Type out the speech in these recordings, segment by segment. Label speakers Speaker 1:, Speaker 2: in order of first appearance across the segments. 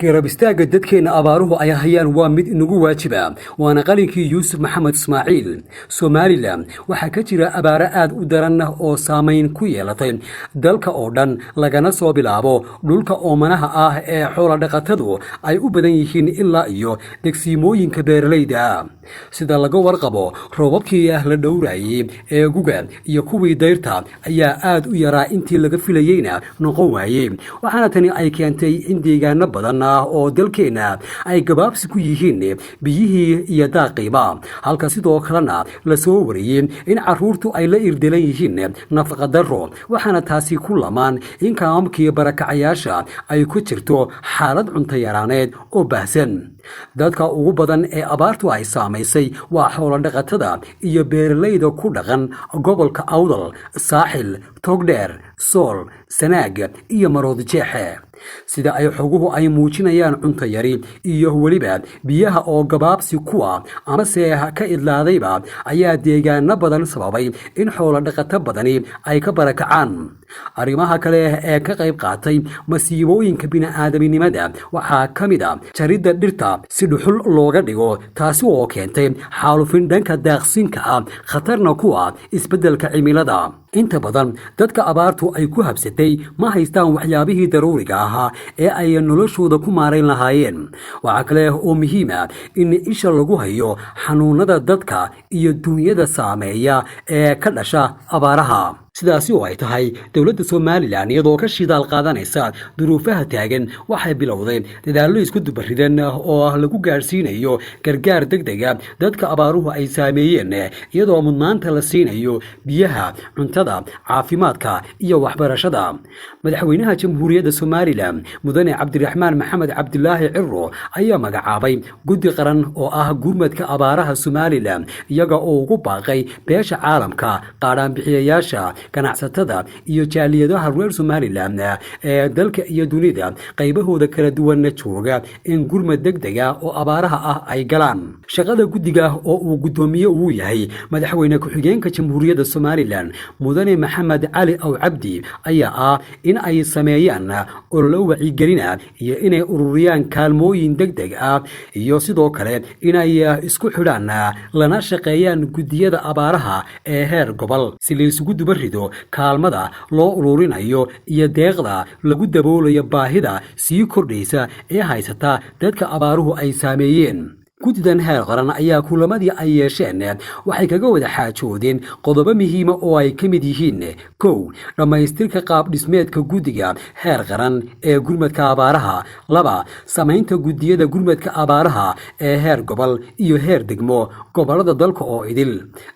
Speaker 1: Garab istaagga dadkeenna abaaruhu ay hayaan waa mid inagu waajiba, waana qalinkii Yuusuf Maxamed Ismaaciil. Somalilan waxaa ka jira abaaro aad u daran oo saamayn ku yeelatay dalka oo dhan, lagana soo bilaabo dhulka oomanaha ah ee xoolodhaqatadu ay u badan yihiin ilaa iyo degsiimooyinka beeralayda. Sida laga warqabo, roobabkii la dhowraayey ee guga iyo kuwii dayrta ayaa aad u yaraa, intii laga filayeyna noqon waayey, waxaana tani ay keentay in deegaano badan oo dalkeenna ay gabaabsi ku yihiin biyihii iyo daaqiiba, halka sidoo kalena la soo wariyey in carruurtu ay la irdalan yihiin nafaqadaro. Waxaana taasi ku lamaan in kaamamkii barakacayaasha ay ku jirto xaalad cunto yaraaneed oo baahsan. Dadka ugu badan ee abaartu ay saamaysay waa xoolodhaqatada iyo beeralayda ku dhaqan gobolka Awdal, Saaxil, Togdheer, Sool, Sanaag iyo Maroodi Jeexe. Sida ay xoguhu ay muujinayaan, cunto yari iyo weliba biyaha oo gabaabsi kuwa amase ka idlaadayba ayaa deegaano badan sababay in xoolodhaqato badani ay ka barakacaan. Arrimaha kale ee ka qayb qaatay masiibooyinka bini'aadaminimada waxaa ka mid a jaridda dhirta si dhuxul looga dhigo, taasi oo keentay xaalufin dhanka daaqsinka ah, khatarna ku ah isbeddelka cimilada. Inta badan dadka abaartu ay ku habsatay ma haystaan waxyaabihii daruuriga ahaa ee ay noloshooda ku maarayn lahaayeen. Waxaa kale oo muhiim ah in isha lagu hayo xanuunada dadka iyo duunyada saameeya ee ka dhasha abaaraha. Sidaasi oo ay tahay, dowladda Somalilan, iyadoo ka shidaal qaadanaysa duruufaha taagan, waxay bilowday dadaallo isku dubaridan oo lagu gaadhsiinayo gargaar deg dega dadka abaaruhu ay saameeyeen, iyadoo mudnaanta la siinayo biyaha, cuntada, caafimaadka iyo waxbarashada. Madaxweynaha Jamhuuriyadda Somalilan, Mudane Cabdiraxmaan Maxamed Cabdilaahi Ciro, ayaa magacaabay guddi qaran oo ah gurmadka abaaraha Somalilan, iyaga oo ugu baaqay beesha caalamka, qaadhaanbixiyayaasha, ganacsatada iyo jaaliyadaha reer Somalilan ee dalka iyo dunida qaybahooda kala duwanna jooga in gurmad deg dega oo abaaraha ah ay galaan. Shaqada guddiga, oo uu guddoomiye uu yahay madaxweyne ku-xigeenka Jamhuuriyadda Somalilan, Mudane Maxamed Cali Aw Cabdi, ayaa ah in ay sameeyaan ololo wacyigelina iyo inay ururiyaan kaalmooyin deg deg ah, iyo sidoo kale inay isku xidhaan lana shaqeeyaan guddiyada abaaraha ee heer gobol, si la isugu duba rido kaalmada loo ururinayo iyo deeqda lagu daboolayo baahida sii kordhaysa ee haysata dadka abaaruhu ay saameeyeen. Guddidan heer qaran ayaa kulamadii ay yeesheen waxay kaga wada xaajoodeen qodobo muhiima oo ay ka mid yihiin: 1, dhammaystirka qaab dhismeedka guddiga heer qaran ee gurmadka abaaraha; 2, samaynta guddiyada gurmadka abaaraha ee heer gobol iyo heer degmo gobollada dalka oo idil;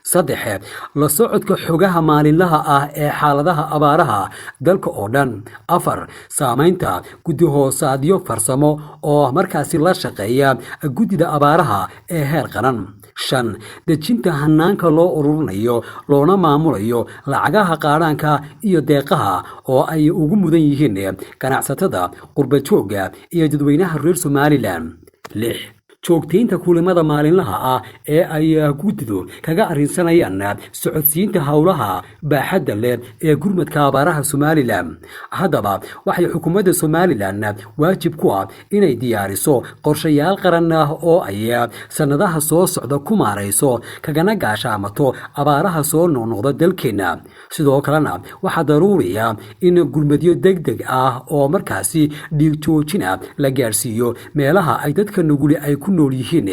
Speaker 1: 3, la socodka xogaha maalinlaha ah ee xaaladaha abaaraha dalka oo dhan; 4, samaynta guddi hoosaadyo farsamo oo markaasi la shaqeeya guddida abaaraha ee heer qaran; 5, dejinta hanaanka loo ururinayo loona maamulayo lacagaha qaadhaanka iyo deeqaha oo ay ugu mudan yihiin ganacsatada, qurbajoogga iyo dadweynaha reer Somalilan; 6, joogtaynta kulamada maalinlaha ah ee ay guddidu kaga arrinsanayaan socodsiinta howlaha baaxadda leh ee gurmadka abaaraha Somalilan. Haddaba, waxay xukuumadda Somalilan waajib ku ah inay diyaariso qorshayaal qaran ah oo ay sannadaha soo socda ku maarayso kagana gaashaamato abaaraha soo noqnoqda dalkeenna. Sidoo kalena waxaa daruuriya in gurmadyo deg deg ah oo markaasi dhiig joojina la gaadhsiiyo meelaha ay dadka nuguli ay ku nool yihiin.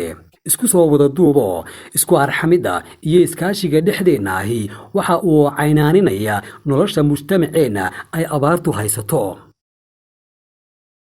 Speaker 1: Isku soo wada duubo, isku arxamidda iyo iskaashiga dhexdeenna ahi waxa uu caynaaninaya nolosha mujtamaceenna ay abaartu haysato.